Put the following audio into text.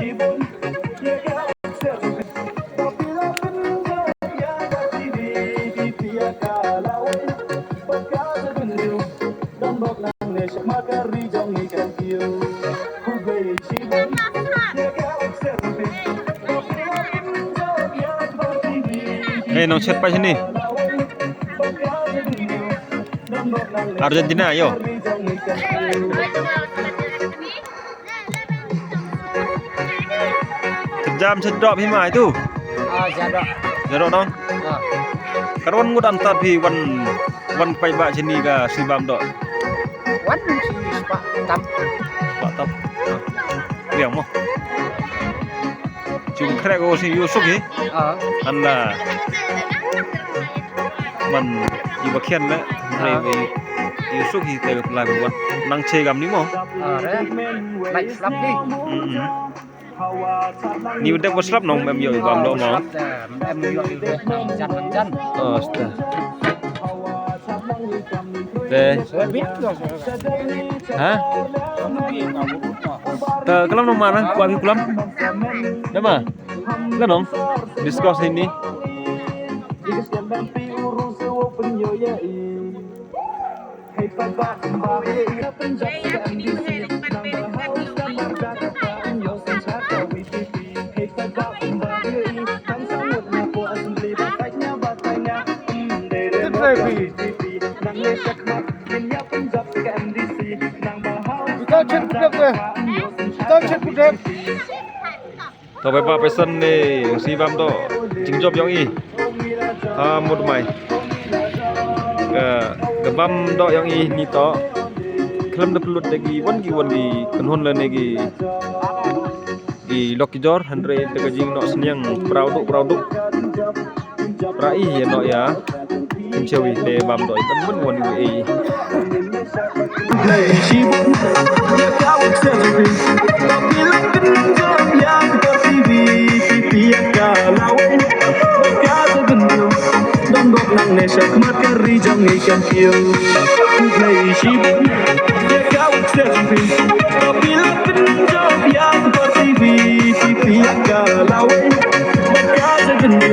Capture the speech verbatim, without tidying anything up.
Hei, nong shet pa sini. Argentina, yo. Kejam shet dok phi mai tu. Ah, shet dok. Shet dok dong. Ah. Karon ngut antar phi wan, wan pai ba sini ka si bam dok. Wan si sepak tap. Sepak tap. Ah. Biang mo. Chung krek ko si Yusuk hi. Ah. Anla. Man iba khian le. Re be Yusuk hi te la wan. Nang che gam ni mo. Ah, re. Lai slap ni. Mm. Ni udah ko slap nong mem yo bam do mo. Em yo yo nang jan nang jan. Oh, sta. Te. Ha? Ta kalam nong mana? Kwa bi kulam. Nama? Lah nong. Discuss ini. Tau chet pudek. To bai ba pesan ne si bam to jingjop yong i. Ha mut mai. Ka, ka bam to yong i ni to. Khlem da plut da ki wan ki wan ki kynhun la ne ki, ki lok ki jor hynrei da ka jing no sniang prau duk prau duk. Pra i ya no ya. Chewi te bam doi ban mun won wi.